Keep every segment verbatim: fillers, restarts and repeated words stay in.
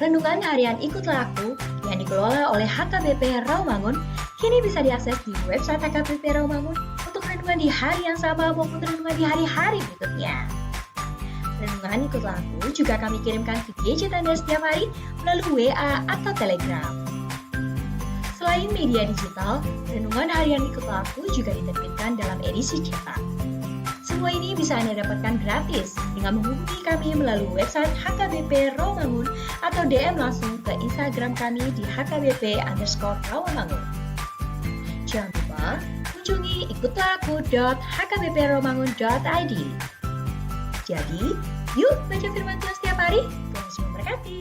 Renungan Harian Ikutlah Aku yang dikelola oleh H K B P Rawamangun kini bisa diakses di website H K B P Rawamangun untuk renungan di hari yang sama maupun renungan di hari-hari berikutnya. Renungan Ikutlah Aku juga kami kirimkan ke gadget Anda setiap hari melalui W A atau Telegram. Selain media digital, Renungan Harian Ikutlah Aku juga diterbitkan dalam edisi cetak. Semua ini bisa Anda dapatkan gratis dengan menghubungi kami melalui website H K B P Rawamangun atau D M langsung ke Instagram kami di H K B P underscore Rawamangun. Jangan lupa kunjungi ikutlah aku dot H K B P rawamangun dot I D. Jadi, yuk baca firman Tuhan setiap hari. Tuhan Yesus memberkati.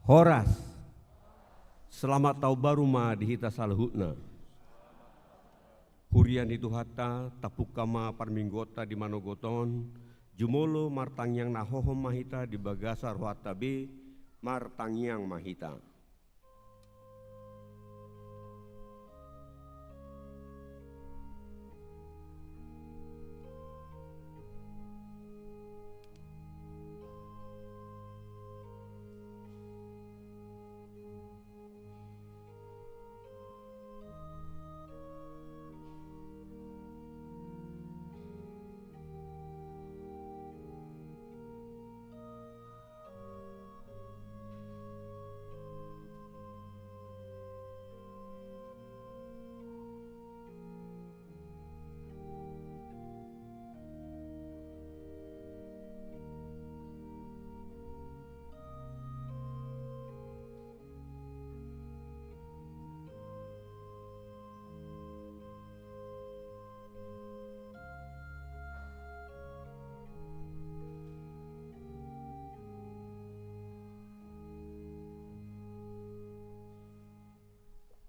Horas. Selamat taon baru ma di hita saluhutna. Huria ni Tuhanta, tapungka ma parmingguonta di manogot on, jumolo martangiang na hohom ma hita di bagasan rohanta be, martangiang ma hita.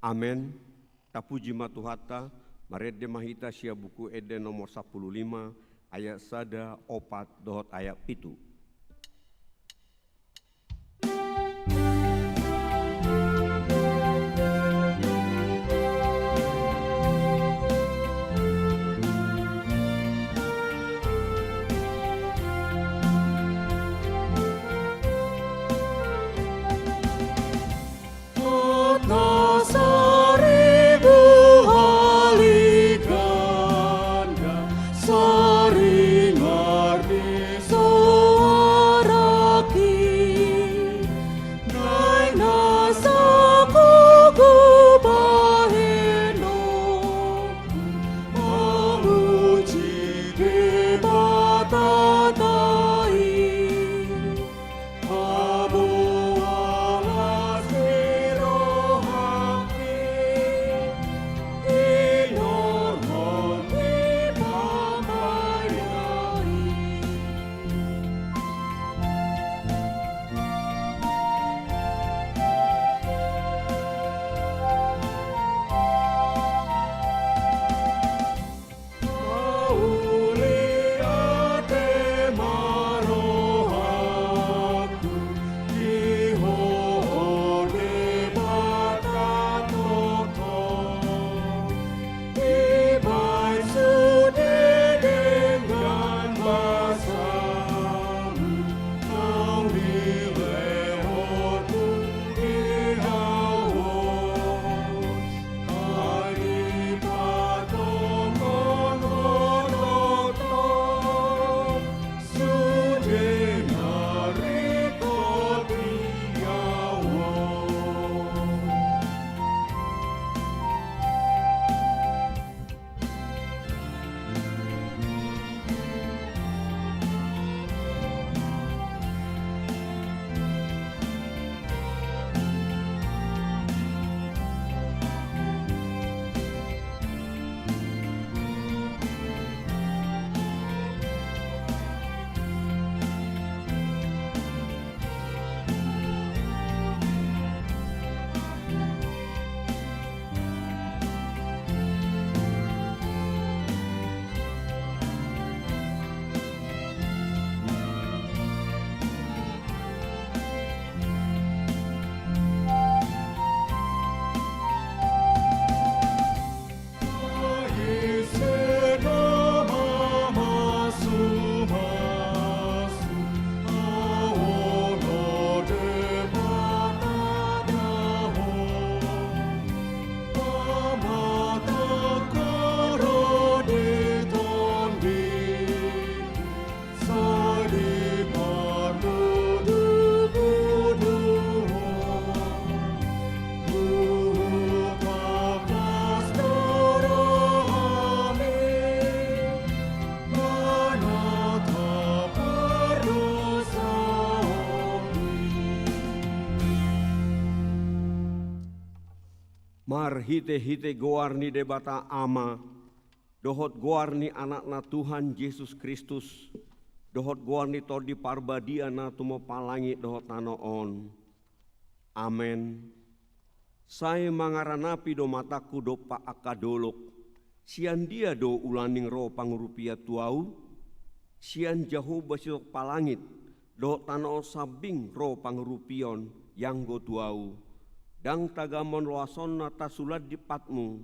Amen. Tapuji ma Tuhanta. Marende ma hita sian Buku Ende nomor sampulu lima, ayat sada, opat dohot ayat pitu. Marhitehite goar ni Debata Ama, dohot goar ni Anakna Tuhan Jesus Kristus, dohot goar ni Tondi Parbadia na tumompa langit dohot tano on. Amen. Sai mangaranapi do matangku dompak angka dolok, sian dia do ulaning ro pangurupion tu ahu? Sian Jahowa sitompa langit dohot tano on sambing ro pangurupion ianggo tu ahu. Ndang tagamon loasonna tasulan di patmu,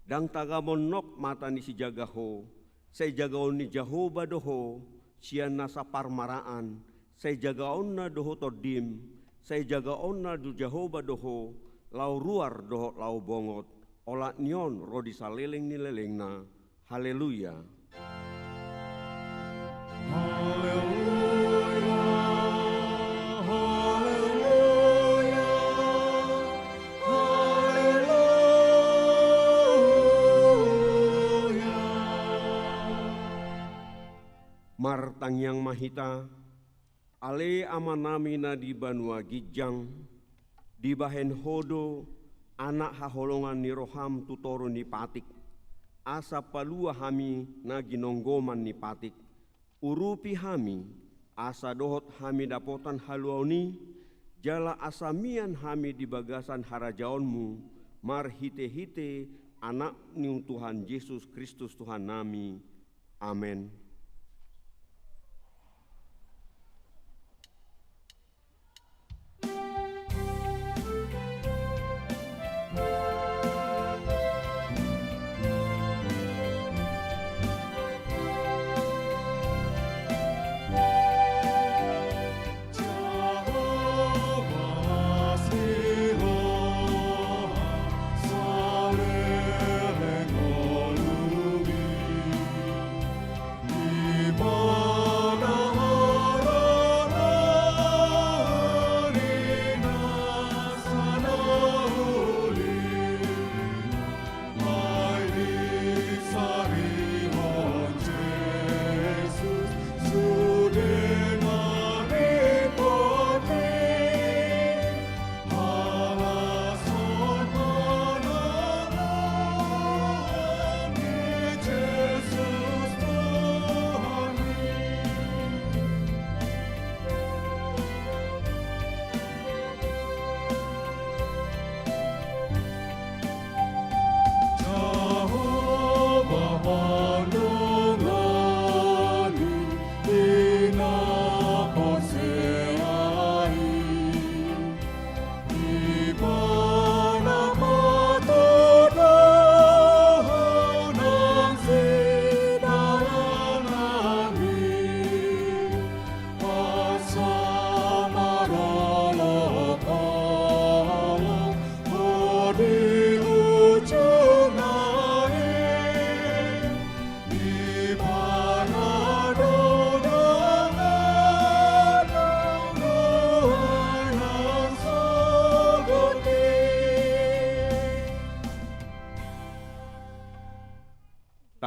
ndang tagamon nok mata ni sijaga ho. Sai jagaon ni Jahowa do ho sian nasa parmaraan, sai jagaonna do ho tondim, sai jagaonna do Jahowa do ho laho ruar dohot laho bongot, olat ni on ro di saleleng ni lelengna. Haleluya. Haleluya, haleluya, haleluya. Martangiang ma hita. Ale Amanami na di banua ginjang, dibahen Ho do anak haholongan ni roham tu toru ni patik, asa palua hami na ginonggoman ni patik. Urupi hami, asa dohot hami dapotan haluaon i, jala asa mian hami di bagasan harajaonmu, Marhite-hite Anak ni Tuhan Jesus Kristus Tuhannami. Amen.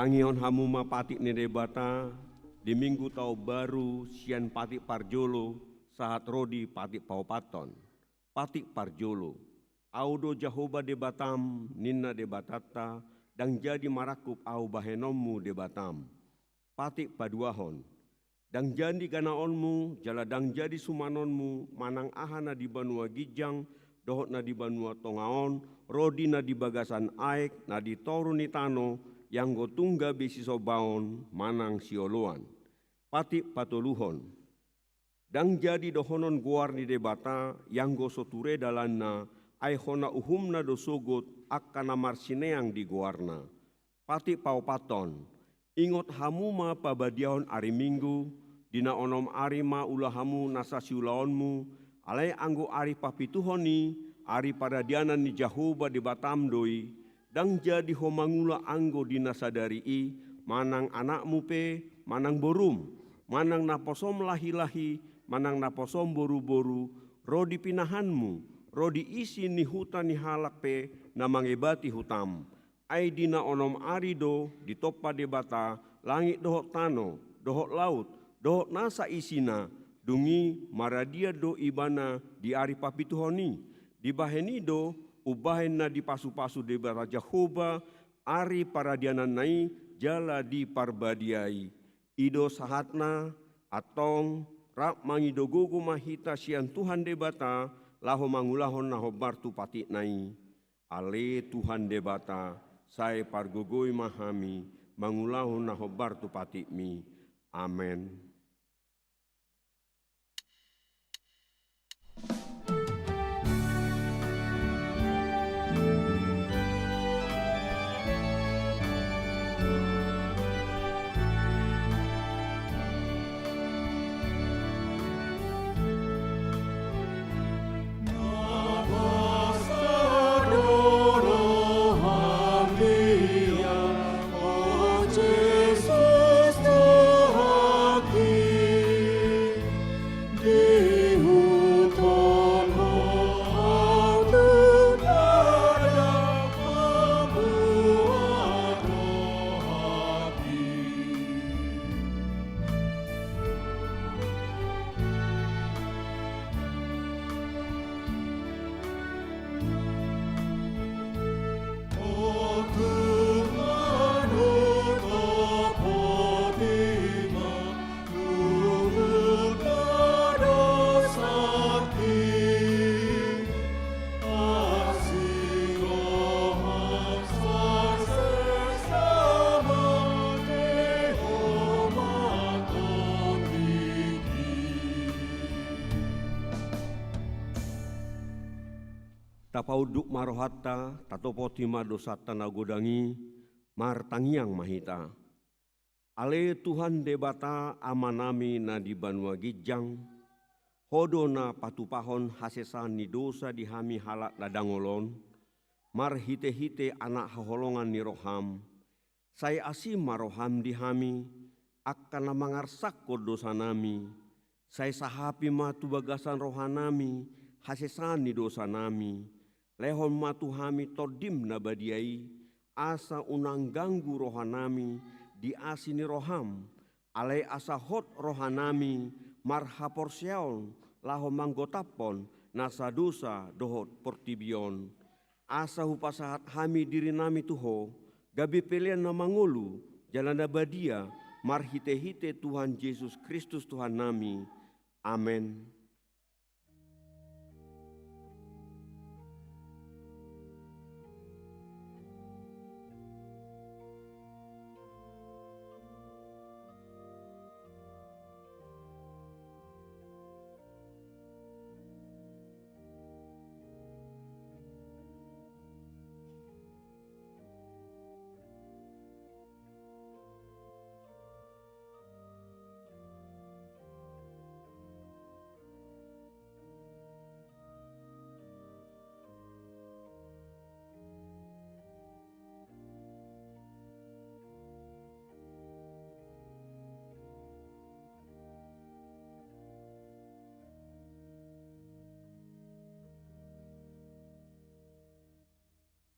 Tangihon hamu ma patik ni Debata di Minggu Taon Baru sian patik parjolo sahat ro di patik paopathon. Patik parjolo. Ahu do Jahowa Debatam, ninna Debatanta, ndang jadi marangkup ahu bahenonmu Debatam. Patik paduahon. Ndang jadi ganaonmu, jala ndang jadi sumanonmu, manang aha na di banua ginjang, dohot na di banua tonga on, ro di na di bagasan aek, na di toru ni tano, ianggo tung gabe sisombaon, manang sioloan. Patik patoluhon. Ndang jadi dohonon goar ni Debata, ianggo so ture dalanna, ai hona uhumna do sogot, angka na marsineang di goarna. Patik paopathon. Ingot hamu ma pabadiahon ari Minggu, di na onom ari ma ula hamu nasa siulaonmu, alai anggo ari papituhon i, ari paradianan ni Jahowa Debatam do i, ndang jadi ho mangula anggo di na sadari i, manang anakmu pe, manang borum, manang naposom lahi-lahi, manang naposom boru-boru, ro di pinahanmu, ro di isi ni huta ni halak pe na mangebati hutam. Ai di na onom ari do ditompa Debata langit dohot tano, dohot laut, dohot nasa isina, dung i maradian do ibana di ari papituhon i. Dibahen i do umbahen na dipasu-pasu Debata Jahowa ari paradiananna i jala diparbadiai. I do sahatna, antong, rap mangido gogo ma hita sian Tuhan Debata, laho mangulahon na hombar tu patikna i. Ale Tuhan Debata, sai pargogoi ma hami, mangulahon na hombar tu patikmi. Amen. Paunduk ma rohanta, tatopoti ma dosanta na godang i, martangiang ma hita. Ale Tuhan Debata Amanami na di banua ginjang, Ho do na patupahon hasesaan ni dosa di hami halak na dangol on, marhitehite Anak haholongan ni roham, sai asi ma roham di hami, angka na mangarsakkon dosanami, sai sahapi ma tu bagasan rohanami hasesaan ni dosanami, lehon ma tu hami Tondim na badia i, asa unang ganggu rohanami di asi ni roham, alai asa hot rohanami marhaporseaon laho manggotaphon nasa dosa dohot portibi on. Asa hupasahat hami dirinami tu Ho, gabe pelean na mangolu, jala na badia, marhitehite Tuhan Jesus Kristus Tuhannami. Amen.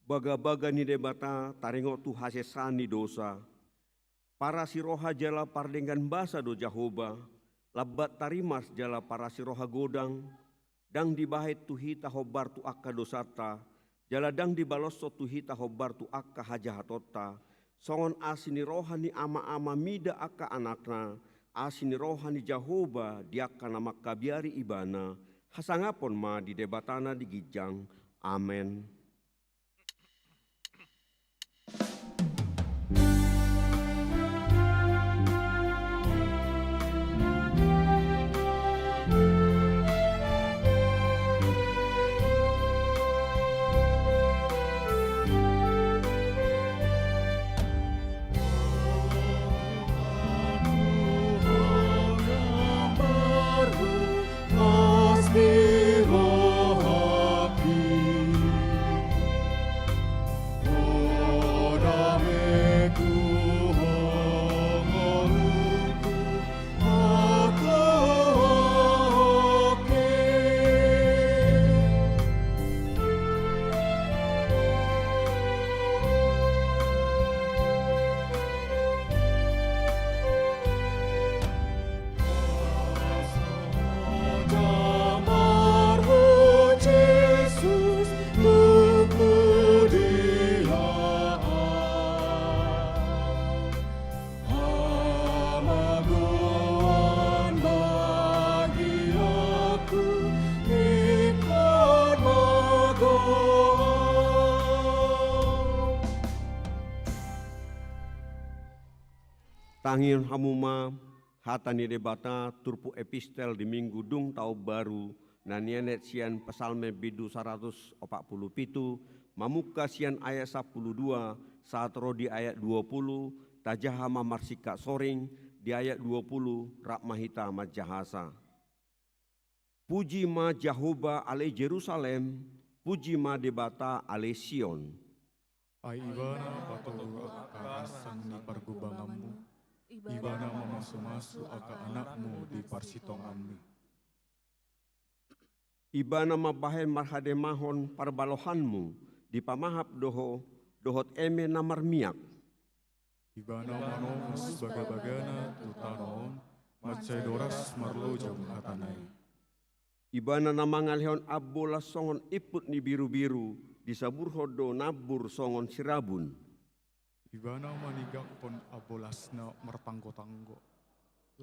Bagabaga ni Debata taringot tu hasesaan ni dosa. Parasiroha jala pardenggan basa do Jahowa, lambat tarimas jala parasiroha godang, ndang dibahen tu hita hombar tu angka dosanta, jala ndang dibaloshon tu hita hombar tu angka hajahatonta, songon asi ni roha ni ama-ama mida angka anakna, asi ni roha ni Jahowa di angka na mangkabiari ibana, hasangapon ma di Debatana di ginjang. Amen. Tangihon hamu ma hata ni Debata, turpuk epistel di Minggu dung taon baru, na nienet sian Psalmen bindu saratus opat pulu pitu, mamungka sian ayat sampulu dua, sahat ro di ayat dua pulu, tajaha ma marsingkat soring, di ayat dua pulu, rap ma hita manjahasa. Puji ma Jahowa ale Jerusalem, puji ma Debata ale Sion. Ai Ibana patogu angka gansang ni pargumbanganmu, Ibana mamasumasu angka anakmu di parsitonganmi. Ibana mambahen marhademahon parbalohanmu, dipamahap do ho, dohot eme na marmiak. Ibana manongos bagabagana tu tano on, mansai doras marlojong hatana i. Ibana na mangalehon ambolas songon imput ni birubiru, disaburhon do nambur songon sirabun. Ibana maninggangkon ambolasna martanggotanggo.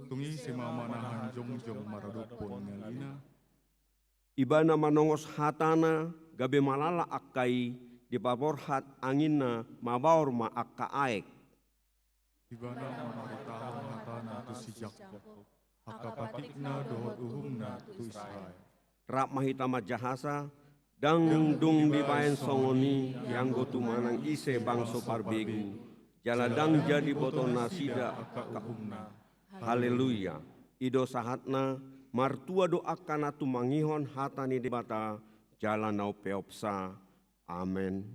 Tung ise ma manahan jongjong maradophon ngalina? Ibana manongos hatana, gabe malala angka i, dipaborhat anginna, mabaor ma angka aek. Ibana mamaritahon hatana tu si Jakob, angka patikna dohot uhumna tu Israel. Rap ma hita manjahasa, Ndang dung dibaen songon i, ianggo tumanang ise bangso parbegu, jala ndang jadi boto nasida angka uhumna. Haleluya. I do sahatna, martua do angka na tumangihon hata ni Debata, jala na umpeopsa. Amen.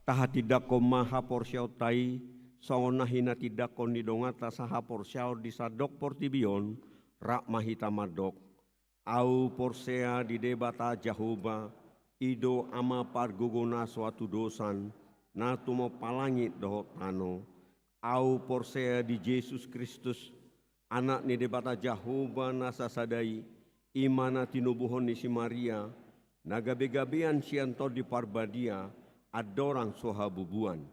Tahatindangkon ma haporseaonta i, songon na hinatindangkon ni donganta sahaporseaon di sandok portibi on, rap ma hita mandok. Ahu porsea di Debata Jahowa, i do Ama pargogo na so hatudosan, na tumompa langit dohot tano. Ahu porsea di Jesus Kristus, Anak ni Debata Jahowa na sasada i, i ma na tinubuhon ni si Maria, na gabegabean sian Tondi Parbadia, andorang so habubuan.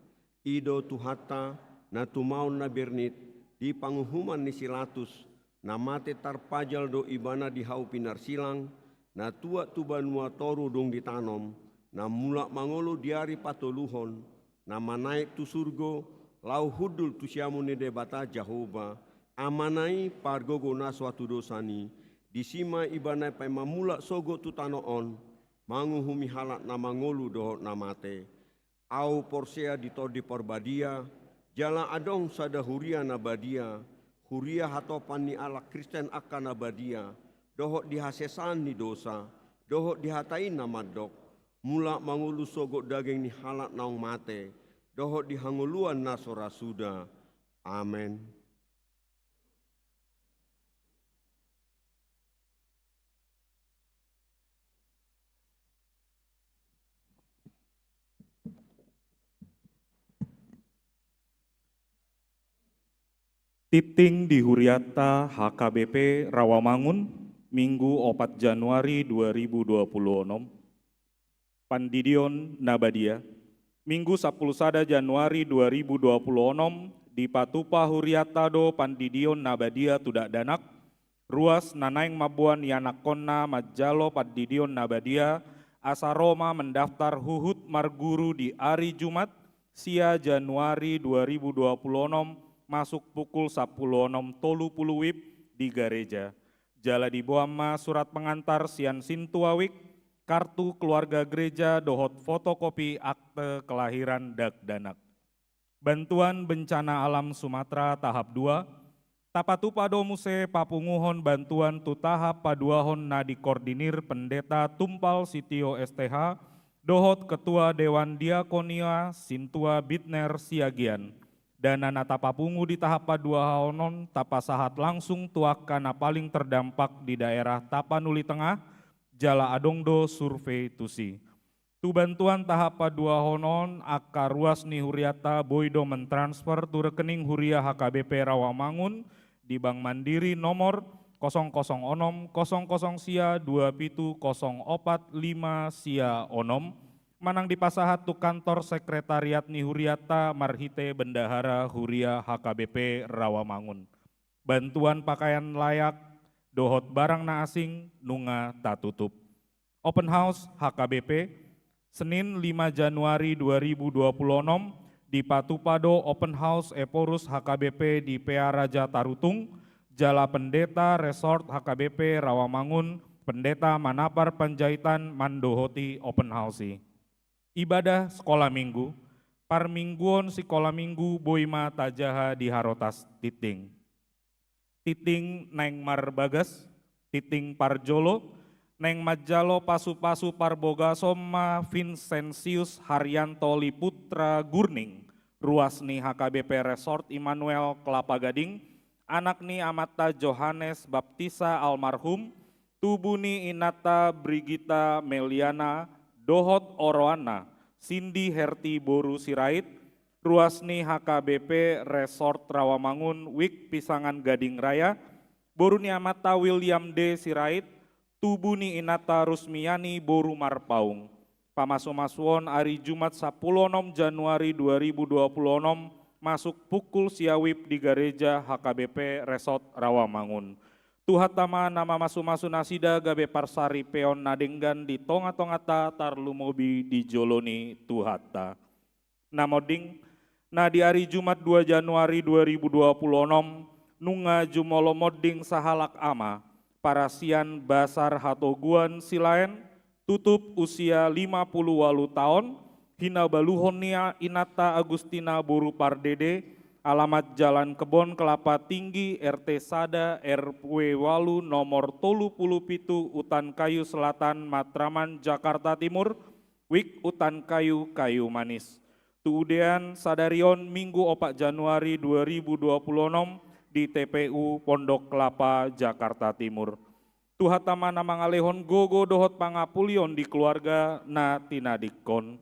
I do Tuhanta, na tumaon na bernit, di panguhuman ni si Latus, na mate tarpajal do Ibana di hau pinarsilang, na tuat tu banua toru dung ditanom, na mulak mangolu di ari patoluhon, na manaek tu surgo, laho hundul tu siamun ni Debata Jahowa, Amana i pargogo na so hatudosan i, disi ma Ibana paima mulak sogot tu tano on, manguhumi halak na mangolu dohot na mate. Ahu porsea di Tondi Parbadia, jala adong sada huria na badia, huria hatopan ni halak Kristen angka na badia, dohot di hasesaan ni dosa, dohot di hata i na mandok, mulak mangolu sogot daging ni halak naung mate, dohot di hangoluan na so ra suda. Amen. Tingting di hurianta H K B P Rawamangun, Minggu opat Januari dua ribu dua puluh onom. Pandidion na badia. Minggu sampulu sada Januari dua ribu dua puluh onom, dipatupa hurianta do pandidion na badia tu dakdanak, ruas na naeng mamboan ianakkonna manjalo pandidion na badia, asa ro ma mendaftar huhut marguru di ari Jumat, sia Januari dua ribu dua puluh onom, masuk pukul sampulu onom tolu puluh wib di gareja. Jala diboan ma surat pengantar sian sintua wik, kartu keluarga gereja dohot fotokopi akte kelahiran dakdanak. Bantuan Bencana Alam Sumatera tahap dua, tapatupa do muse papunguhon bantuan tu tahap paduahon na dikoordinir Pendeta Tumpal Sitio S T H, dohot Ketua Dewan Diakonia Sintua Bitner Siagian. Dana na tapapungu di tahap paduahon on tapasahat langsung tu angka na paling terdampak di daerah Tapanuli Tengah, jala adong do survei tusi. Tu bantuan tahap paduahon on, angka ruas ni hurianta boi do mentransfer tu rekening huria H K B P Rawamangun di Bank Mandiri nomor kosong kosong onom kosong kosong sia dua pitu kosong opat lima sia onom, manang dipasahat tu kantor sekretariat ni hurianta marhite bendahara huria H K B P Rawamangun. Bantuan pakaian layak dohot barang na asing nunga tatutup. Open House H K B P, Senin lima Januari dua ribu dua puluh enam, dipatupa do Open House Ephorus H K B P di Pea Raja Tarutung, jala Pendeta Resort H K B P Rawamangun, Pendeta Manapar Panjaitan mandohoti Open House i. Ibadah Sekolah Minggu, parmingguon Sikola Minggu boi ma tajaha di Harotas Tinting. Tinting naeng marbagas, tinting parjolo, naeng manjalo pasupasu parbogason ma Vincentius Haryanto Liputra Gurning, ruas ni H K B P Resort Immanuel Kelapa Gading, anak ni amanta Johannes Baptista almarhum, tubu ni inanta Brigita Meliana dohot oroanna, Cindy Herti boru Sirait, ruas ni H K B P Resort Rawamangun, Wik Pisangan Gading Raya, boru ni amanta William D Sirait, tubu ni inanta Rusmiani boru Marpaung. Pamasumasuon ari Jumat sampulu onom Januari dua ribu dua puluh onom, masuk pukul sia wib di gareja H K B P Resort Rawamangun. Tuhanta ma na mamasumasu nasida gabe parsaripeon na denggan di tongatonganta, tarlumobi di jolo ni Tuhanta. Na monding, na di ari Jumat dua Januari dua ribu dua puluh onom, nunga jumolo monding sahalak ama, parasian Basar Hatoguan Silaen, tutup usia lima puluh ualu taon, hinabaluhon ni inanta Agustina boru Pardede, alamat Jalan Kebon Kelapa Tinggi, R T sada, R W ualu, nomor tolu puluh pitu, Utan Kayu Selatan, Matraman, Jakarta Timur, Wik Utan Kayu, Kayu Manis. Tu udean sadari on, Minggu opat Januari dua ribu dua puluh onom, di T P U Pondok Kelapa, Jakarta Timur. Tuhanta ma na mangalehon gogo dohot pangapulion di keluarga na tinadingkon.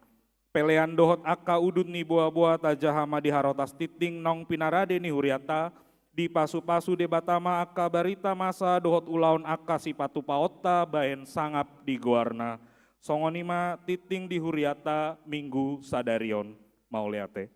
Pelean dohot angka udut ni boaboa tajaha ma di Harotas Tinting naung pinarade ni hurianta, dipasupasu Debata ma angka barita masa dohot ulaon angka sipatupaonta bahen sangap di goarna. Songon i ma tinting di hurianta Minggu sadari on. Mauliate.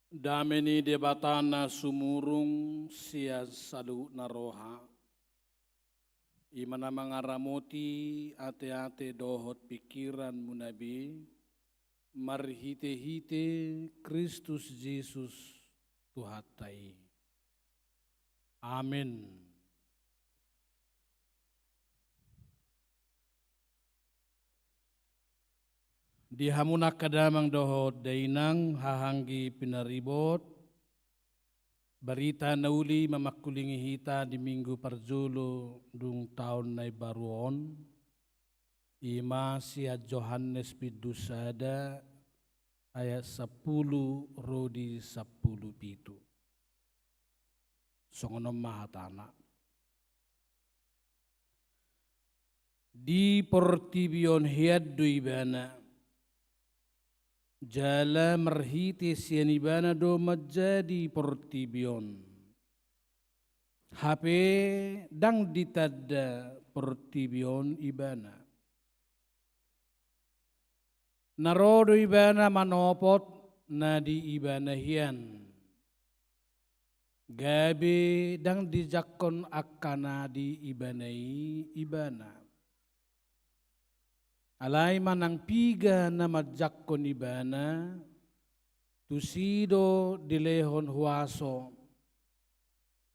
Dame ni Debata na sumurung sian saluhutna roha, i ma na mangaramoti ateate dohot pingkiranmuna be, marhitehite Kristus Jesus Tuhanta i. Amen. Di hamu angka damang dohot dainang, haha anggi pinaribot, barita na uli mamangkulingi hita di minggu parjolo dung taon na imbaru on, i ma sian Johannes bindu sada ayat sampulu ro di sampulu pitu. Songon on ma hatana. Di portibi on hian do Ibana, jala marhite sian Ibana do manjadi portibi on. Hape ndang ditanda portibi on Ibana. Na ro do Ibana manopot na di Ibana hian. Gabe ndang dijangkon angka na di Ibana i Ibana. Alai manang piga na manjangkon Ibana, tusi do dilehon huaso,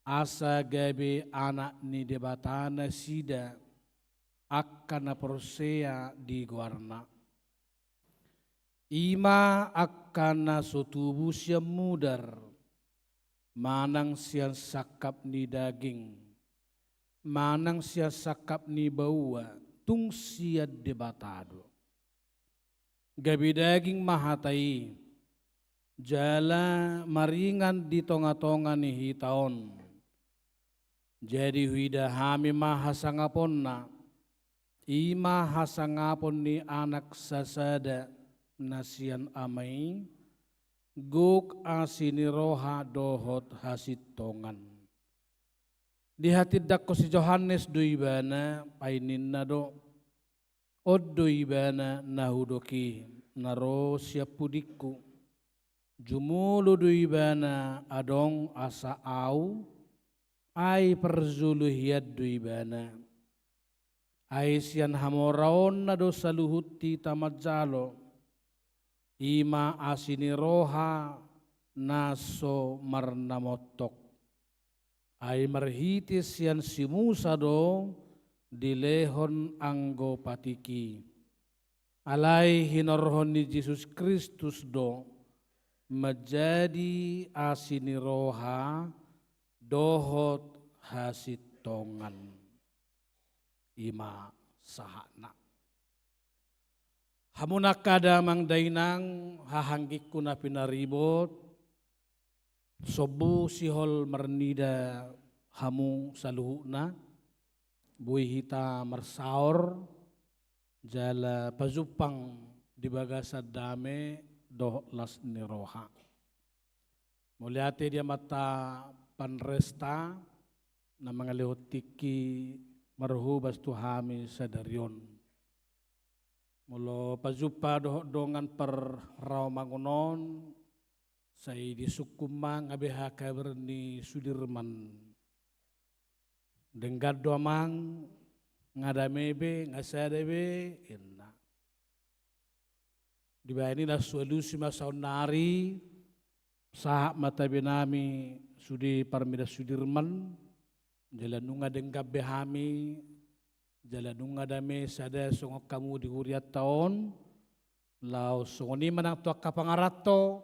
asa gabe anak ni Debata nasida, angka na porsea di goarna. I ma angka na so tubu sian mudar, manang sian sangkap ni daging, manang sian sangkap ni baoa, tung sian Debata do. Gabe daging ma hata i, jala maringan di tongatonga ni hita on. Jadi huida hami ma hasangaponna, i ma hasangapon ni Anak sasada na sian Ama i, gok asi ni roha dohot hasintongan. Dihatindangkon si Johannes do Ibana, ai ninna do, on do Ibana na hudok i, na ro sian pudingku. Jumolo do Ibana adong asa Au, ai parjolo hian do Ibana. Ai sian hamoraonna do saluhut hita manjalo, i ma asi ni roha na so marnamontok. Ai marhite sian si Musa do dilehon anggo patik i. Alai hinorhon ni Jesus Kristus do manjadi asi ni roha dohot hasintongan. I ma sahatna. Hamu angka damang dainang, haha anggingku na pinaribot, sombu sihol marnida hamu saluhutna, boi hita marsaor, jala pajumpang di bagasan dame dohot las ni roha. Mauliate di Amanta Panresta na mangalehon tingki marhobas tu hami sadari on. Molo pajumpa dohot dongan parraomangon on, sai disungkun ma nga beha kabar ni Sudirman. Denggan do amang, nga dame be, nga sada be, inna. Dibahen i na so alusi ma saonnari, sahat ma tabe nami sude parmida Sudirman, jala nunga denggan be hami, jala nunga dame sada songon hamu di hurianta on, laos songon i ma nang tu angka pangaranto,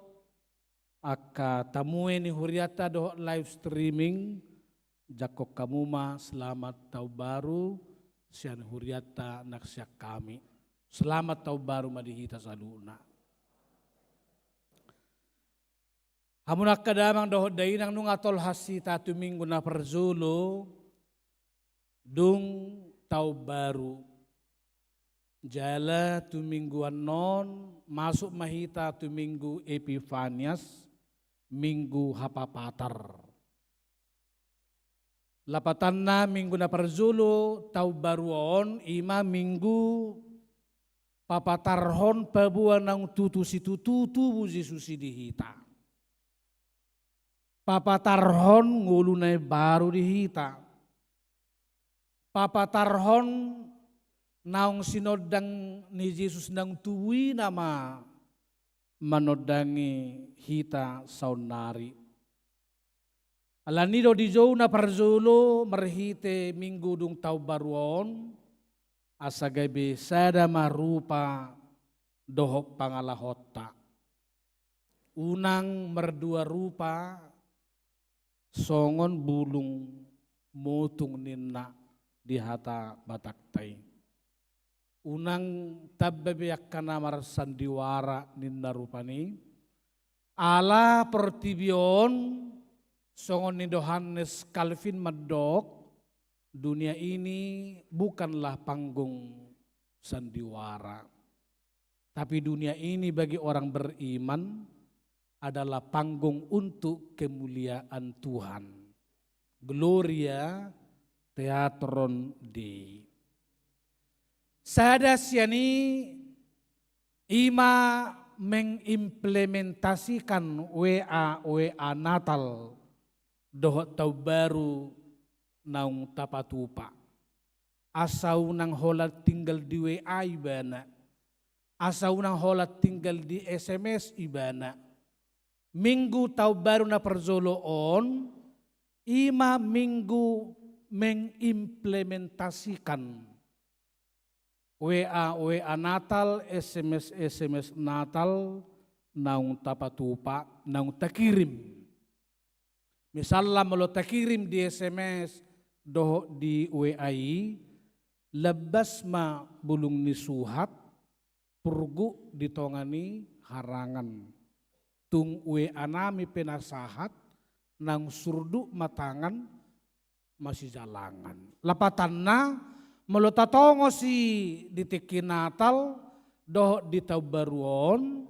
angka tamue ni hurianta dohot live streaming, jangkon hamu ma selamat taon baru sian hurianta nang sian hami. Selamat taon baru ma di hita saluhutna. Hamu angka damang dohot dainang, nunga tolhas hita tu minggu na parjolo, dung taon baru. Jala tu minggu annon, masuk ma hita tu minggu Epifanias, minggu hapapatar. Lapatanna minggu na parjolo taon baru on, i ma minggu papatarhon paboa naung tutu situtu tubu Jesus i di hita. Papatarhon ngolu na imbaru di hita. Papatarhon naung sinondang ni Jesus naung tubu i nama manondangi hita saonnari. Alani do dijou na parjolo marhite Minggu dung taon baru on, asa gabe sada ma rupa dohot pangalahonta. Unang mardua rupa songon bulung motung ninna di hata Batakta i. Unang tamba be angka na marsandiwara ninna rupani. Ala portibi on songon ni Johannes Calvin mandok, dunia ini bukanlah panggung sandiwara. Tapi dunia ini bagi orang beriman adalah panggung untuk kemuliaan Tuhan. Gloria Teatron Dei. Sada sian i ima mengimplementasikan W A W A Natal dohot taon baru naung tapatupa. Asa unang holan tinggal di W A ibana. Asa unang holan tinggal di S M S ibana. Minggu taon baru na parjolo on, ima minggu mengimplementasikan W A W A Natal, S M S S M S Natal, naung tapatupa, naung takirim. Misalna molo takirim di S M S dohot di W A i, lambas ma bulung ni suhat, purguk di tonga ni harangan. Tung W A nami pe na sahat, naung surduk ma tangan, masijalangan. Lapatanna, molo tatongos i di tingki Natal dohot di taon baru on,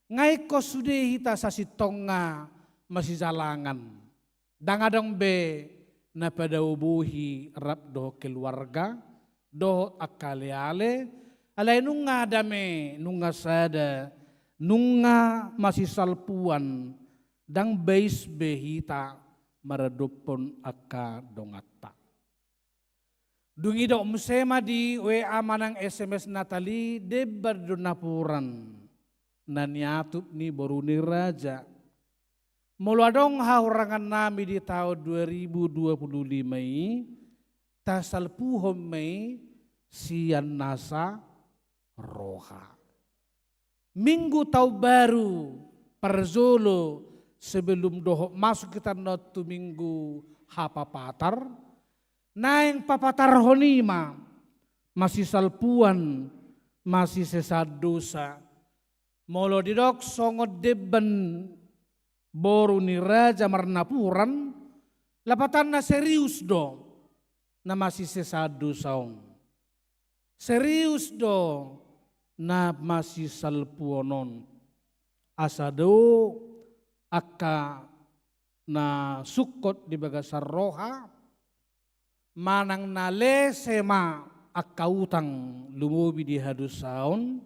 nga ingkon sude hita sasintongna masijalangan. Ndang adong be na padao bohi rap dohot keluarga, dohot angka aleale, alai nunga dame, nunga sada, nunga masisalpuan, ndang bais be hita maradophon angka donganta. Dung didok muse ma di W A manang S M S Natal i, demban do napuran na niatup ni boru ni raja. Molo adong hahurangan nami di taon dua ribu dua puluh lima i, tasalpuhon ma i sian nasa roha. Minggu taon baru parjolo sebelum dohot masuk hita annon tu Minggu Hapapatar, naeng papatarhon i ma masisalpuan, masisesaan dosa. Molo didok songon demban boru ni raja marnapuran, lapatanna serius do na masisesaan dosa on. Serius do na masisalpuon on. Asa do angka na sungkot di bagasan roha, manang na lese ma angka utang lumobi di hadosaon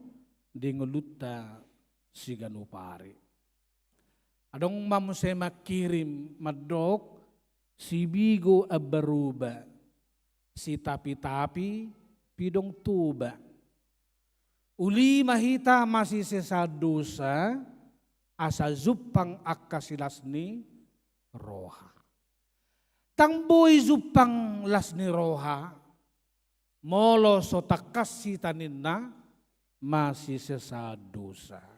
di ngolunta siganup ari. Adong ma muse mangkirim mandok, sibigo ambaroba, sitapitapi pidong Toba. Uli ma hita masisesaan dosa, asa jumpang angka silas ni roha. Ndang boi jumpang las ni roha, molo so tangkas hita ninna masisesaan dosa.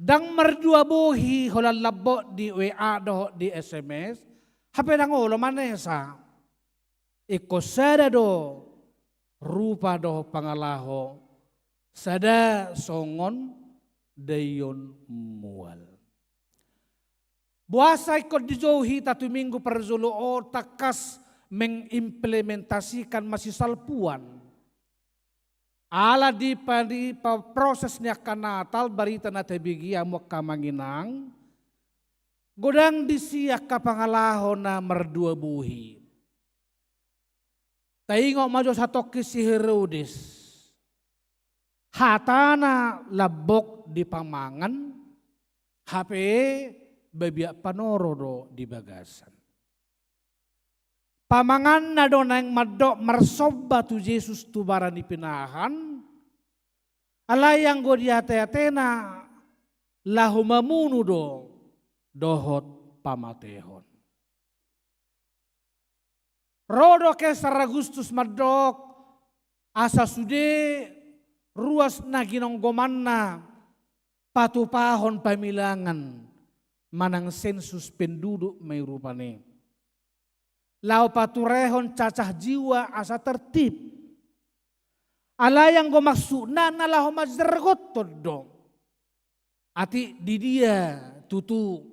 Ndang mardua bohi holan lambok di W A dohot di S M S, hape ndang olo manesa. Ingkon sada do rupa dohot pangalaho, sada songon daion mual. Boasa ingkon dijou hita tu Minggu parjolo on tangkas mengimplementasikan masisalpuan? Ala di pa-, di pa-, proses ni angka Natal, barita na tabege hamu angka amang inang, godang disi angka pangalaho na mardua bohi. Taingot ma jo satongkin si Herodes. Hatana lambok dipamangan, hape babiat panoro do di bagasan. Pamanganna do naeng mandok marsomba tu Jesus tu bara ni pinahan, alai anggo di ate-atena laho mamunu do dohot pamatehon. Ro do Kesar Agustus mandok, asa sude ruas na ginonggomanna patupahon pamilangan manang sensus penduduk ma i rupani. Laho paturehon cacah jiwa asa tertib. Alai anggo maksudna na laho manjergothon do. Atik di dia tutu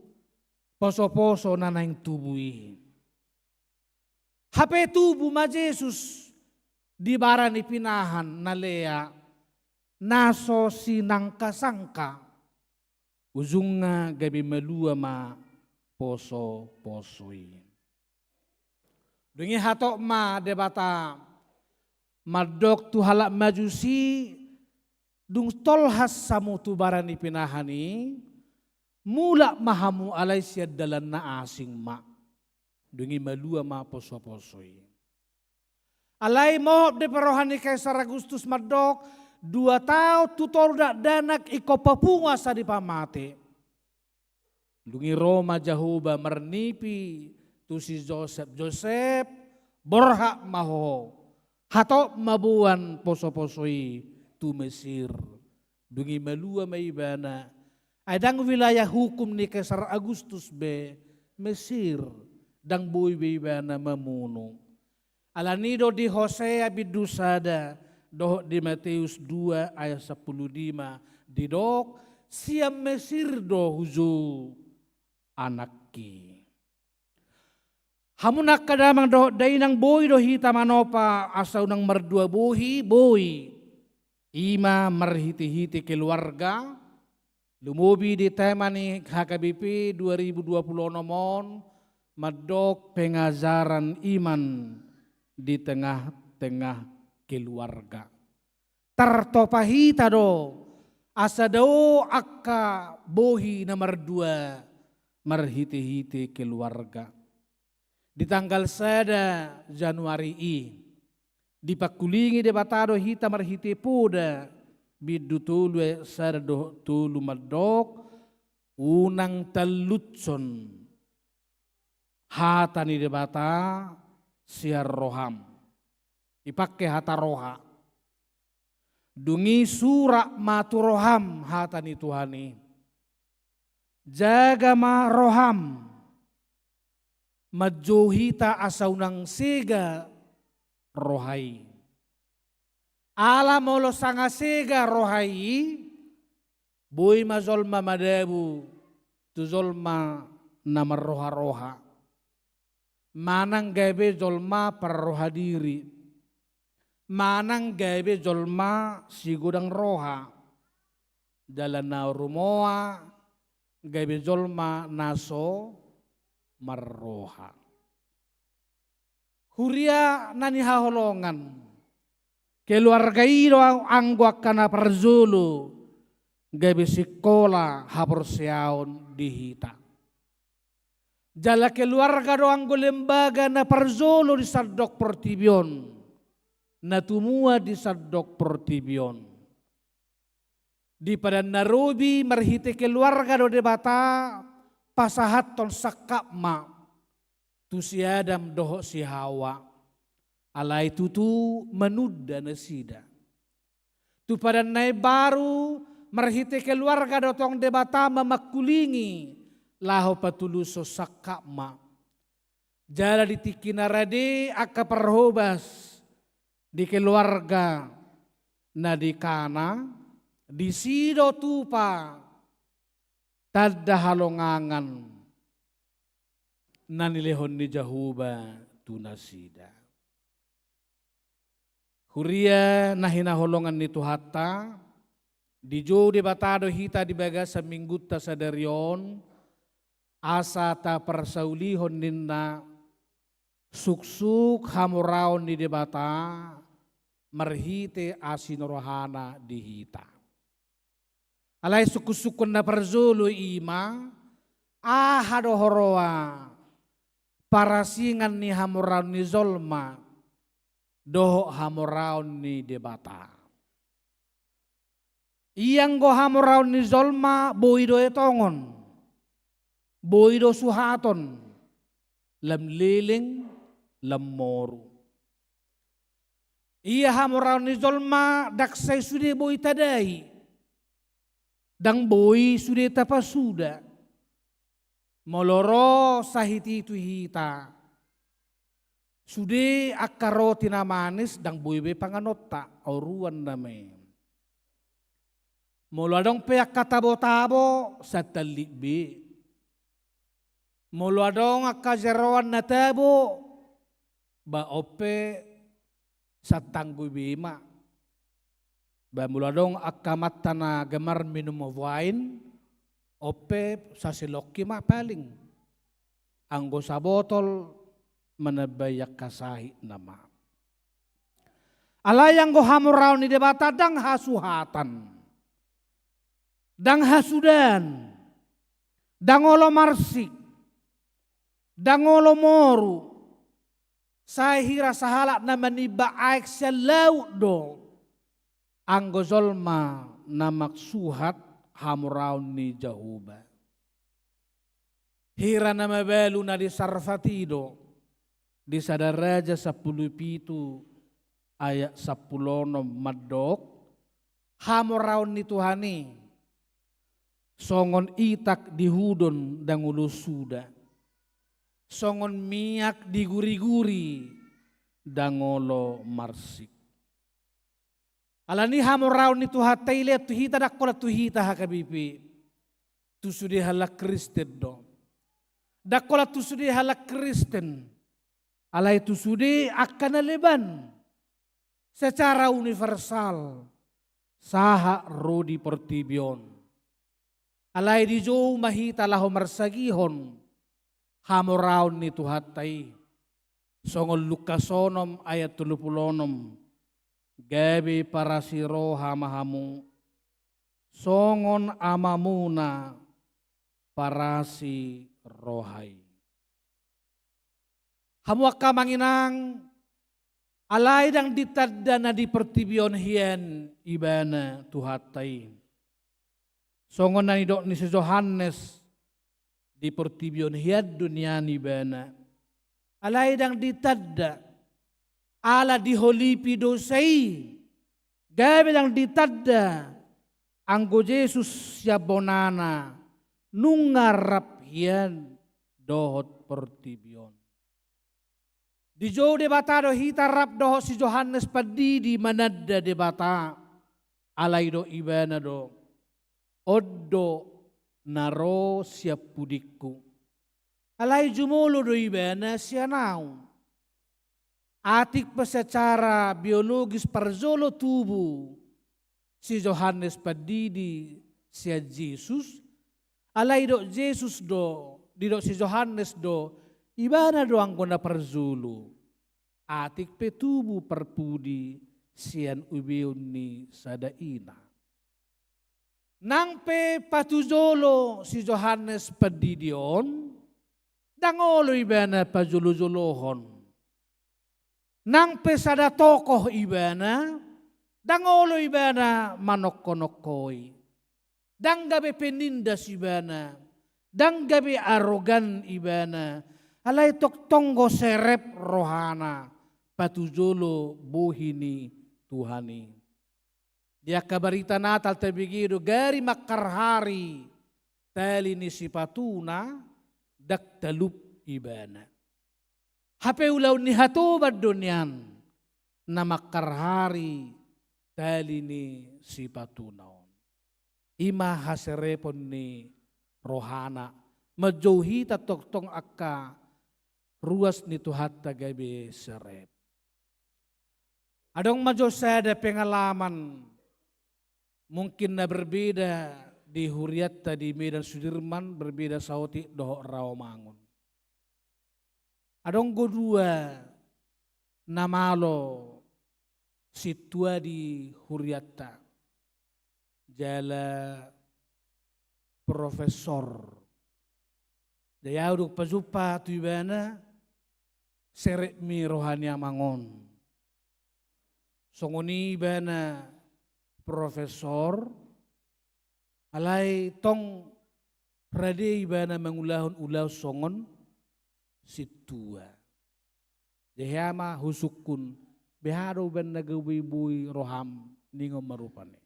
poso-poso na naeng tubu i. Hape tubu ma Jesus di bara ni pinahan na lea, na so sinangka-sangka, ujungna gabe malua ma poso-poso i. Dung i hatop ma Debata mandok tu halak Majusi, dung tolhas hamu tu bara ni pinahan i, mulak ma hamu alai sian dalan na asing ma. Dung i malua ma poso-poso i. Alai mohop dope roha ni Kesar Agustus mandok, dua taon tu tolu dakdanak ingkon papungu asa dipamate. Dung i ro ma Jahowa marnipi tu si Josep, Josep, borhat ma ho, hatop ma boan poso-poso i tu Mesir. Dung i malua ma ibana. Ai ndang wilayah hukum ni Kesar Agustus be Mesir, ndang boi be ibana mamunu. Alani do di Hosea bindu sada dohot di Mateus dua ayat sampulu lima didok, sian Mesir do hujou anakki. Hamu angka damang dohot dainang, boi do hita manompa asa unang mardua bohi? Boi. I ma marhite-hite keluarga, lumobi di tema ni H K B P dua ribu dua puluh onom on, mandok pengajaran iman di tengah-tengah keluarga. Tartompa hita do asa dao angka bohi na mardua marhite-hite keluarga. Di tanggal sada Januari i, dipangkulingi Debata do hita marhite Poda bindu tolu ayat sada dohot tolu mandok, unang talluthon hata ni Debata sian roham. Dipangke hata roha. Dung i surat ma tu roham hata ni Tuhan i. Jaga ma roham. Manjou hita asa unang sega roha i. Ala molo sanga sega roha i, boi ma jolma madabu tu jolma na marroha-roha. Manang gabe jolma parroha diri. Manang gabe jolma sigodang roha. Jala na rumoa gabe jolma na so marroha. Huria na nihaholongan, keluarga i do anggo angka na parjolo gabe sikola haporseaon di hita. Jala keluarga do anggo lembaga na parjolo di sandok portibi on, na tumua di sandok portibi on. Di Padan Na Robi marhite keluarga do Debata pasahathon sangkap ma tu si Adam dohot si Hawa. Alai tutu manunda nasida. Tu Padan Na Imbaru marhite keluarga do tong Debata mamangkulingi laho patulushon sangkap ma. Jala di tingki na rade angka parhobas di keluarga na di Kana, disi do tupa tanda halongangan na nilehon ni Jahowa tu nasida. Huria na hinaholongan ni Tuhanta, dijou Debata do hita di bagasan minggunta sadari on, asa taparsaulihon ninna suksuk hamoraon ni Debata marhite asi ni rohana di hita. Alai sungkun-sungkun na parjolo i ma, Aha do huroha parasingan ni hamoraon ni jolma dohot hamoraon ni Debata? Ia anggo hamoraon ni jolma boi do etongon, boi do suhaton, lam leleng, lam moru. Ia hamoraon ni jolma ndang sai sude boi tadai, ndang boi sude tapasuda. Molo ro sahit i tu hita, sude angka roti na manis ndang boi be panganonta, oruan nama i. Molo adong pe angka tabo-tabo, santallik be. Molo adong angka jeroan na tabo, ba on pe santanggo be ma. Ba molo adong angka amanta na gemar minum wain, on pe saselongki ma paling. Anggo sabotol manambai angka sahit nama. Alai anggo hamoraon ni Debata ndang hasuhatan, ndang hasudaan, ndang olo marsik, ndang olo moru, sai hira sahalak na manimba aek sian laut do anggo jolma na mangsuhat hamoraon ni Jahowa. Hira na mabalu na di Sarfat i do, di Sada Raja sampulu pitu ayat sampulu onom mandok, hamoraon ni Tuhan i songon itak di hudon ndang olo suda, songon miak di guri-guri ndang olo marsik. Alani hamoraon ni Tuhanta i lean tu hita, ndang holan tu hita H K B P, tu sude halak Kristen do. Ndang holan tu sude halak Kristen, alai tu sude angka na leban secara universal sahat ro di portibi on. Alai dijou ma hita laho marsagihon hamoraon ni Tuhanta i. Songon Lukas onom ayat tolu pulu onom, gabe parasi roha ma hamu, songon Amamuna parasi roha i. Hamu angka amang inang, alai ndang ditanda na di portibi on hian Ibana Tuhanta i. Songon na nidok ni si Johannes, di portibi on hian do nian Ibana. Alai ndang ditanda, ala diholipi dosa i, gabe ndang ditanda anggo Jesus sian bonana nunga rap hian dohot portibi on. Dijou Debata do hita rap dohot si Johannes Pandidi mananda Debata, alai didok ibana do, on do na ro sian pudingku. Alai jumolo do ibana sian ahu. Atik pe secara biologis parjolo tubu si Johannes Pandidi sian Jesus, alai didok Jesus do, didok si Johannes do, ibana do anggo na parjolo. Atik pe tubu parpudi sian ubeon ni sada ina. Nang pe patujolo si Johannes Pandidi on, ndang olo ibana pajolo-jolohon. Nang pe sada tokoh ibana, ndang olo ibana manongko-nongkoi. Ndang gabe penindas ibana, ndang gabe arogan ibana, alai tongtong do serep rohana patujolo bohi ni Tuhan i. Di angka barita Natal tabege do gari mangkarhari tali ni sipatuna, ndang talup ibana. Hape ulaon ni hatoban do nian na mangkarhari tali ni sipatuna on. I ma haserepon ni rohana, manjou hita tongtong angka ruas ni Tuhanta gabe serep. Adong ma jo sada pengalaman, mungkin na berbeda di hurianta di Medan Sudirman, berbeda saotik dohot Rawamangun. Adong do dua na malo sintua di hurianta, jala profesor. Jadi ahu dung pajumpa tu ibana, serep mi roha ni amang on. Songon i ibana profesor, alai tong rade ibana mangulahon ulaon songon sintua. Jadi hea ma husungkun, beha do umbahen na gabe boi roham, ningon ma rupani.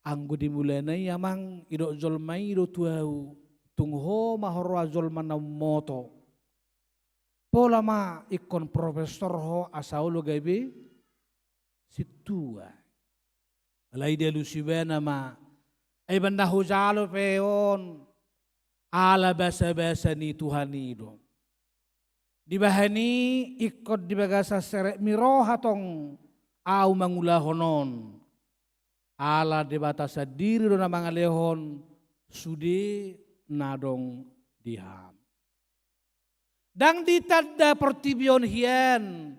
Anggo di mulana i amang, didok jolma i do tu ahu, tung ho ma huroha jolma na ummoto. Pola ma ingkon profesor ho asa olo gabe sintua. Alai dialusi ibana ma, ai umbahen na hujalo pe on, ala basabasa ni Tuhan i do. Dibahen i ingkon di bagasan serep ni roha tong ahu mangulahon on. Ala Debata sandiri do na mangalehon sude na adong di hami. Ndang ditanda portibi on hian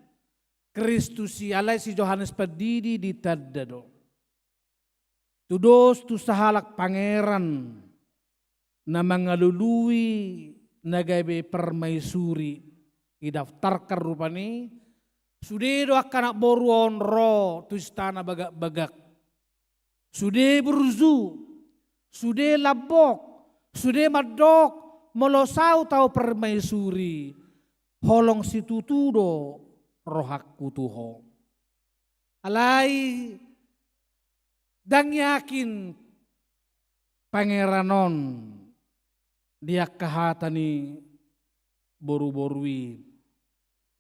Kristus i, alai si Johannes Pandidi ditanda do. Tudos tu sahalak pangeran na mangalului na gabe permaisuri, didaftarkan rupani, sude do angka anak boru on ro tu istana bagak-bagak. Sude burju, sude lambok, sude mandok, molo saut ahu permaisuri, holong situtu do rohangku tu ho. Alai ndang yakin pangeran on di angka hata ni boruboru i.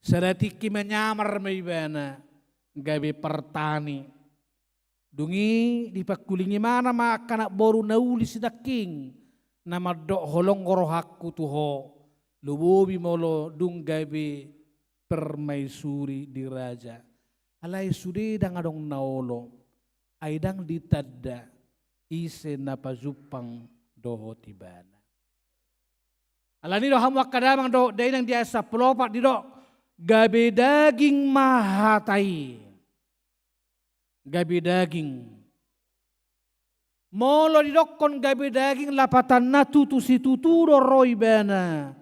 Sada tingki manyamar ma ibana gabe partani. Dung i dipangkuling ibana ma angka anak boru na uli sinangkin, na mandok holong rohangku tu ho, lumobi molo dung gabe permaisuri di raja. Alai sude ndang adong na olo, ai ndang ditanda ise na pajumpang dohot ibana. Alani do hamu angka damang dohot dainang, di ayat sampulu opat didok, gabe daging ma hata i. Gabe daging. Molo didokkon gabe daging, lapatanna tutu situtu do ro ibana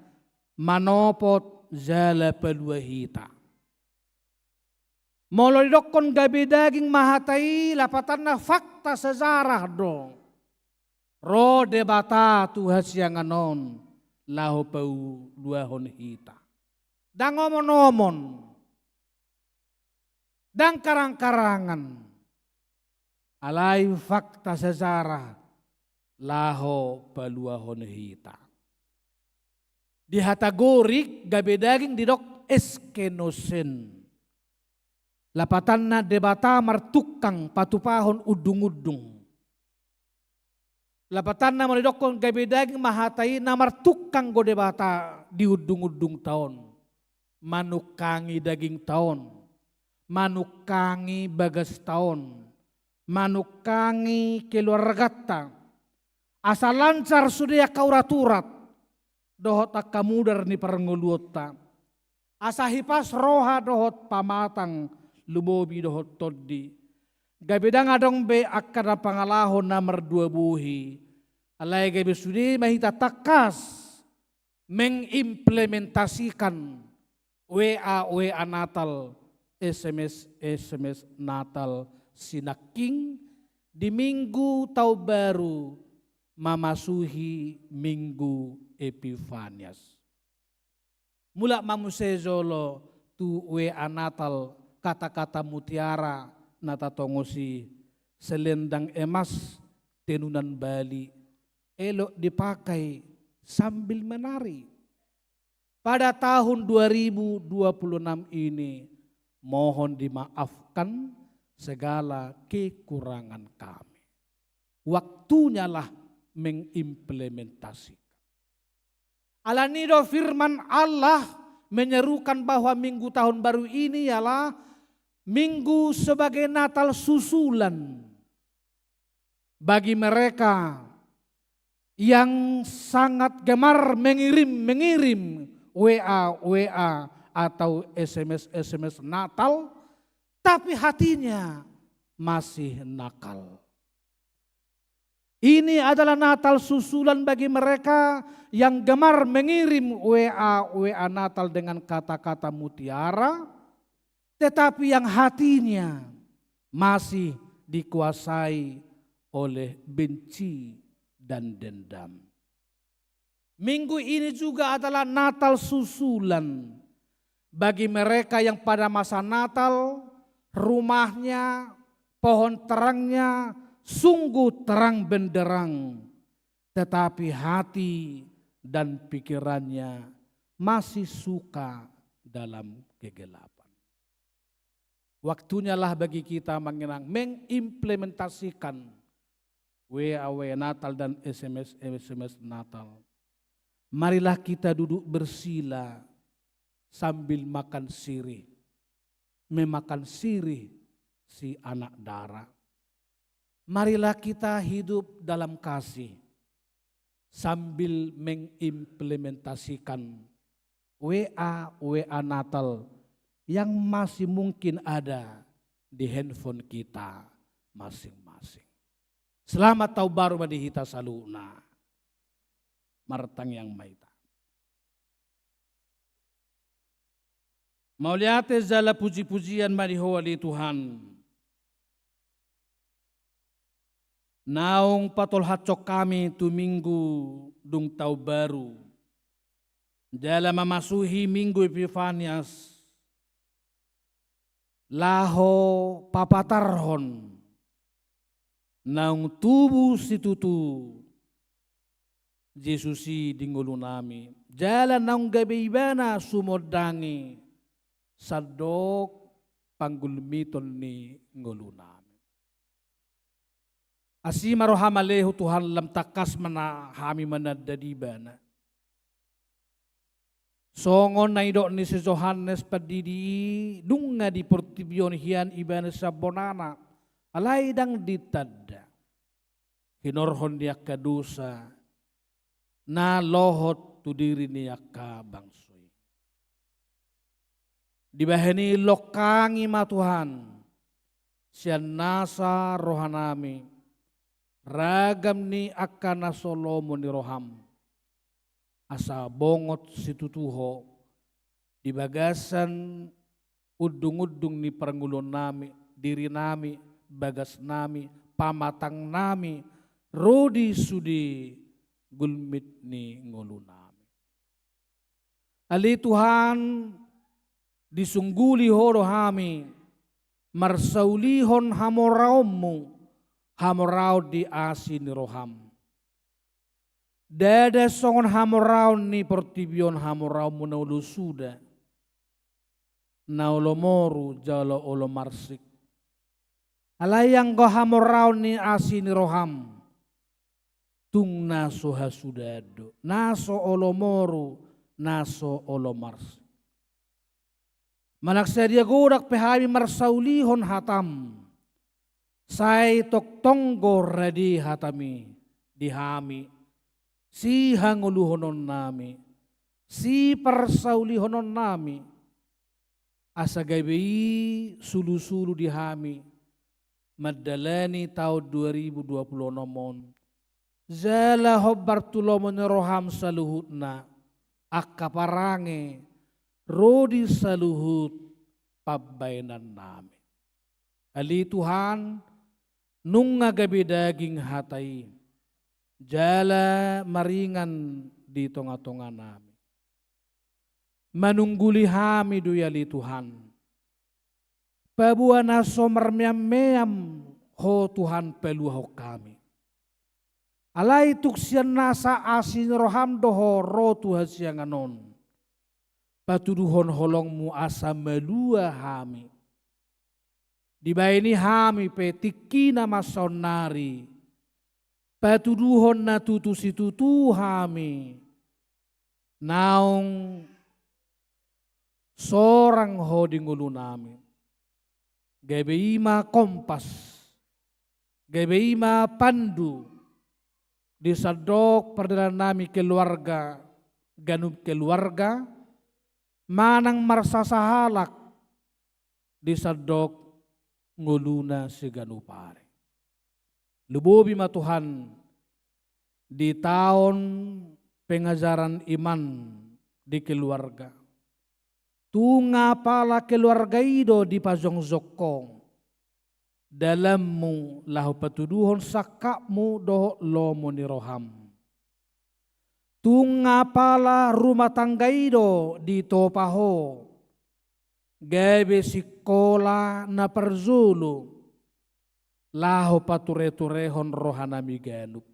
manopot jala palua hita. Molo didokkon gabe daging ma hata i, lapatanna fakta sejarah do. Ro Debata tu hasiangan on laho paluahon hita. Ndang omon-omon. Ndang karang-karangan. Alai fakta sejarah laho paluahon hita. Di hata Gorik, gabe daging didok eskenosen. Lapatanna Debata martungkang patupahon undung-undung. Lapatanna molo didokkon gabe daging ma hata i, na martungkang do Debata di undung-undungta on. Manungkangi dagingta on, manungkangi bagasta on, manungkangi keluarganta. Asa lancar sude angka urat-urat dohot angka mudar ni parngoluonta. Asa hipas roha dohot pamatang, lumobi dohot tondi. Gabe ndang adong be angka na pangalaho na mardua bohi. Alai gabe sude ma hita tangkas mengimplementasikan W A W A Natal, S M S S M S Natal sinangkin di Minggu Taon Baru mamasuhi Minggu Epifanias. Mulak ma muse jolo tu W A Natal, kata-kata mutiara na tatongosi: selendang emas, tenunan bali, elok dipakai sambil menari. Pada tahun dua ribu dua puluh enam ini, mohon dimaafkan segala kekurangan kami. Waktunyalah mengimplementasikan. Alani do firman Allah menyerukan bahwa Minggu Tahun Baru ini ialah Minggu sebagai Natal susulan. Bagi mereka yang sangat gemar mengirim-mengirim W A W A atau S M S S M S Natal, tapi hatinya masih nakal. Ini adalah Natal susulan bagi mereka yang gemar mengirim W A-W A Natal dengan kata-kata mutiara, tetapi yang hatinya masih dikuasai oleh benci dan dendam. Minggu ini juga adalah Natal susulan bagi mereka yang pada masa Natal, rumahnya, pohon terangnya sungguh terang benderang, tetapi hati dan pikirannya masih suka dalam kegelapan. Waktunya lah bagi kita mengenang, mengimplementasikan W A W A Natal dan S M S S M S Natal. Marilah kita duduk bersila sambil makan sirih, memakan sirih si anak dara. Marilah kita hidup dalam kasih sambil mengimplementasikan W A W A Natal yang masih mungkin ada di handphone kita masing-masing. Selamat Taon Baru ma di hita saluhutna. Martangiang ma hita. Mauliate jala puji-pujian ma di Ho ale Tuhan. Naung patolhashon hami tu Minggu dung Taon Baru, jala mamasuhi Minggu Epifanias, laho papatarhon naung tubu situtu Jesus i di ngolunami, jala naung gabe Ibana sumondangi sandok panggulmiton ni ngolunami. Asi ma roham ale Ho Tuhan, lam tangkas ma hami mananda di Ibana. Songon na nidok ni si Johannes Pandidi i, nunga di portibi on hian Ibana sian bonana, alai ndang ditanda hinorhon ni angka dosa na lohot tu diri ni angka bangso i. Dibahen i longkangi ma Tuhan sian nasa rohanami ragam ni angka na so lomo ni roham, asa bongot situtu Ho di bagasan undung-undung ni parngoluonnami, dirinami, bagasnami, pamatangnami, ro di sude gulmit ni ngolunami. Ale Tuhan, disungguli Ho do hami marsaulihon hamoraonmu, hamoraon di asi ni roham. Ndada songon hamoraon ni portibi on hamoraonmu na olo suda, na olo moru jala olo marsik. Alai anggo hamoraon ni asi ni roham, tung na so hasuda do, na so olo moru, na so olo marsik. Manang sadia godang pe hami marsaulihon hatam, sai tongtong do rade hatami di hami, sihangoluhononnami, siparsaulihononnami, asa gabe i sulusulu di hami mandalani taon dua ribu dua puluh onom on, jala hombar tu lomo ni roham saluhutna angka parange ro di saluhut pambaenannami. Ale Tuhan, nunga gabe daging hata i, jala maringan di tonga-tonganami. Manungguli hami do i ale Tuhan. Paboa na so marmeam-meam Ho Tuhan paluahon hami. Alai tung sian nasa asi ni roham do Ho ro tu hasiangan on. Patuduhon holongmu asa malua hami. Dibahen i hami pe tingkina ma saonnari patuduhon na tutu situtu hami naung sorang Ho di ngolunami. Gabe i ma kompas, gabe i ma pandu di sandok pardalanannami keluarga, ganup keluarga, manang marsasahalak di sandok ngoluna siganup ari. Lumobi ma Tuhan di taon pengajaran iman di keluarga. Tung apala keluarga i do dipajongjong Ho, dalanMu laho patuduhon sangkapMu dohot lomo ni rohaM. Tung apala rumah tangga i do ditopa Ho, gabe sikola na parjolo, laho patureturehon rohanami ganup.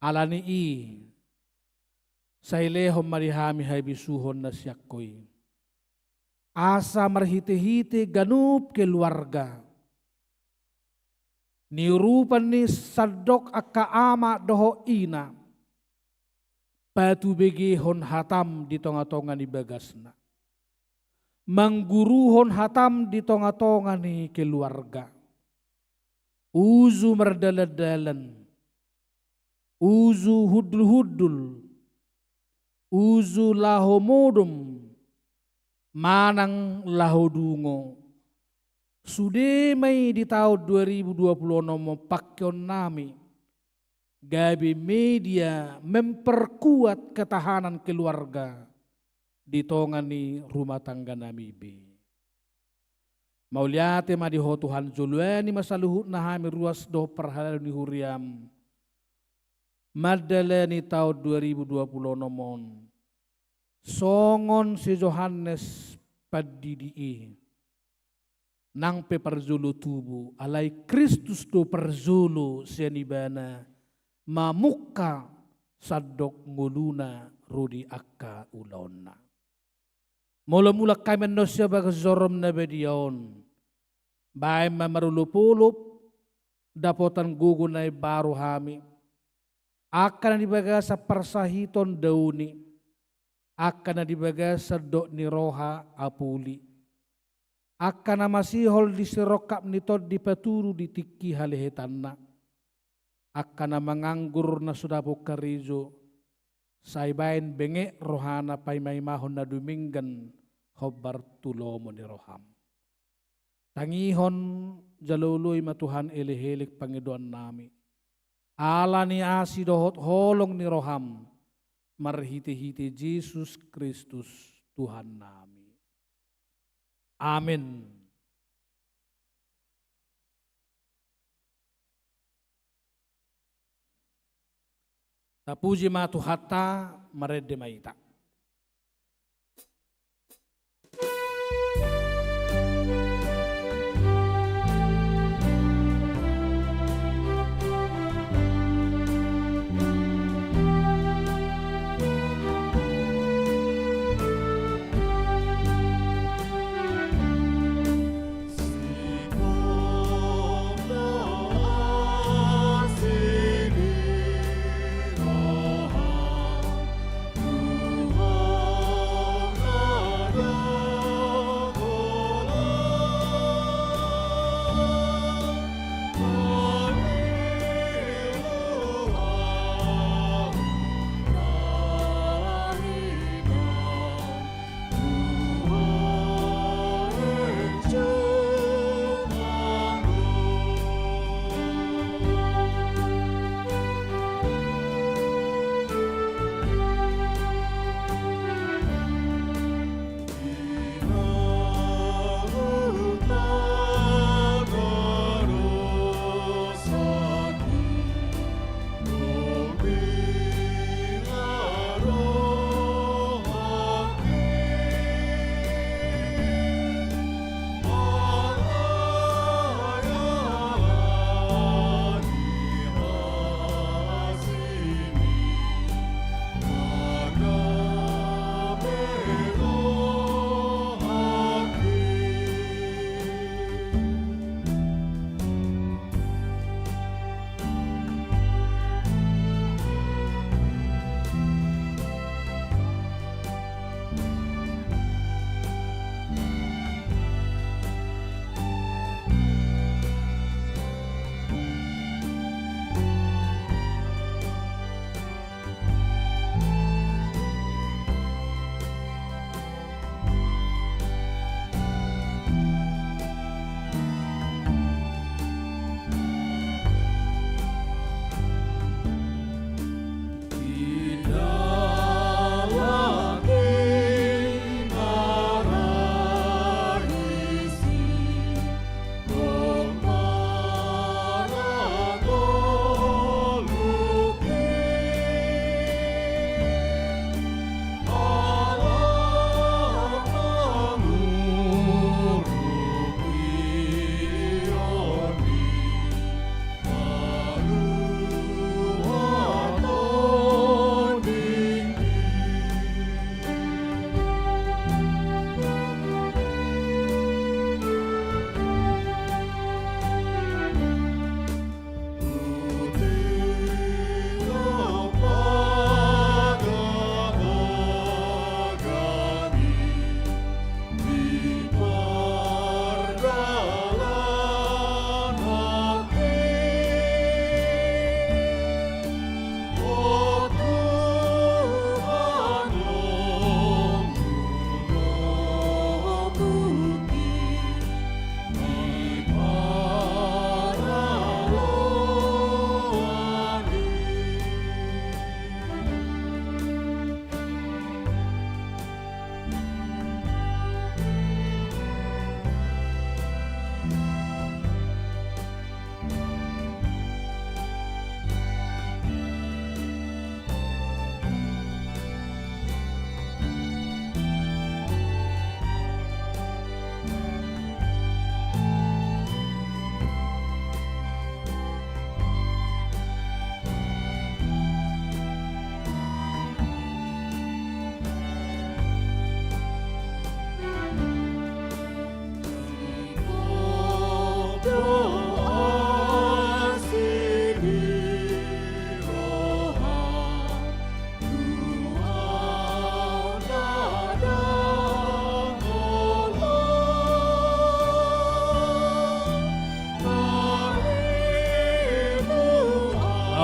Ala ni i, sai lehon ma di hami habisuhon na sian Ho i. Asa marhitehite ganup keluarga, niurupan ni sandok angka ama dohot ina, patubegehon hataM di tongatonga ni bagasna. Mangguruhon hataM di tongatonga ni keluarga. Uju mardalandalan, uju hundulhundul, uju laho modom, manang laho dungo. Sude ma i di taon dua ribu dua puluh onom on pangkeonnami gabe media memperkuat ketahanan keluarga di tonga ni rumah tangganami be. Mauliate ma di Ho Tuhan, joloani ma saluhutna hami ruas dohot parhalado ni huriaM mandalani taon dua ribu dua puluh onom on songon si Johannes Pandidi i, nang pe parjolo tubu, alai Kristus do parjolo sian ibana mamungka sandok ngoluna ro di angka ulaonna. Molo mulak hami annon sian bagas joroM na badia on, baen ma marolopolop dapotan gogo na imbaru hami, angka na di bagasan parsahiton daoni, angka na di bagasan dok ni roha apuli, angka na masihol di sirongkap ni tondi patudu di tingki halehetanna, angka na manganggur na so dapot karejo, sai baen benget rohana paimaimahon na dumenggan hombar tu lomo ni rohaM. Tangihon, jalouloi ma Tuhan elekelek pangidoannami. Ala ni asi dohot holong ni rohaM, marhitehite Jesus Kristus Tuhannami. Amen. Tapuji ma Tuhanta, marende ma hita.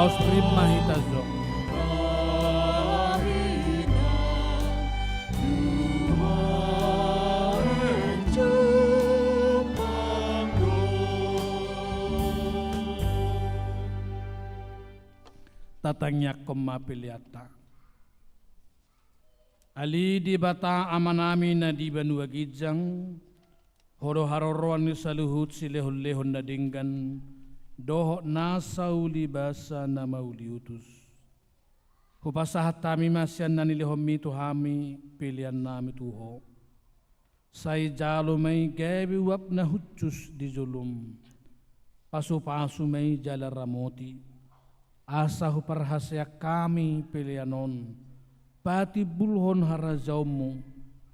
Stream ma hita jo. Tatangiangkon ma peleanta. Ale Debata Amanami na di banua ginjang, Ho do haroroan ni saluhut silehonlehon na denggan dohot nasa uli basa na mauliutus. Hupasahat hami ma sian na nilehonmi tu hami peleannami tu Ho. Sai jalo ma i gabe uap na hushus di jolom. Pasupasu ma i jala ramoti, asa huparhaseang hami pelean on patimbulhon harajaonmu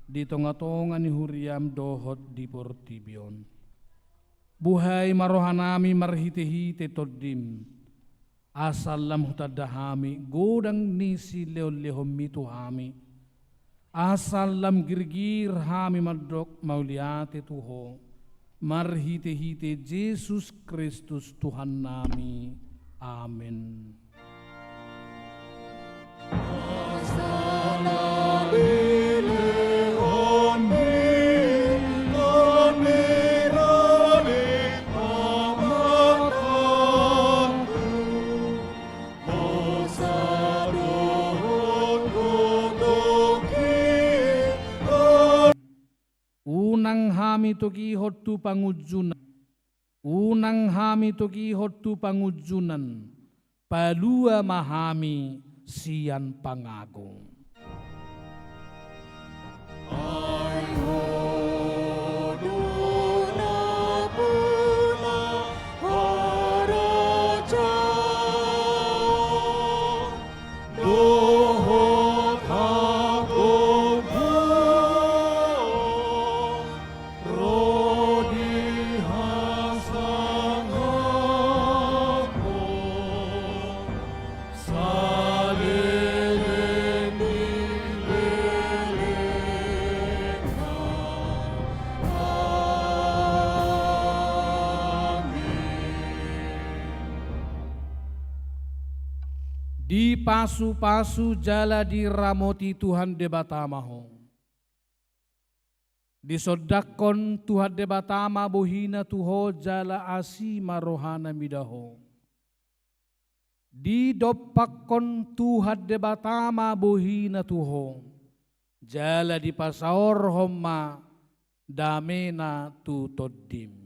di tongatonga ni huriam dohot di portibi on. Buhai ma rohanami marhitehite Tondim, asa lam hutanda hami godang ni silehonlehonmi tu hami, asa lam girgir hami mandok mauliate tu Ho, marhitehite Jesus Kristus Tuhannami. Amen. Unang hami togihon tu pangunjunan. Unang hami togihon tu pangunjunan. Palua ma hami sian pangago. Dipasupasu jala diramoti Tuhan Debata ma ho. Disondangkon Tuhan Debata ma bohina tu ho jala asi ma rohana mida ho. Didompakkon Tuhan Debata ma bohina tu ho, jala dipasaorhon ma damena tu tondim.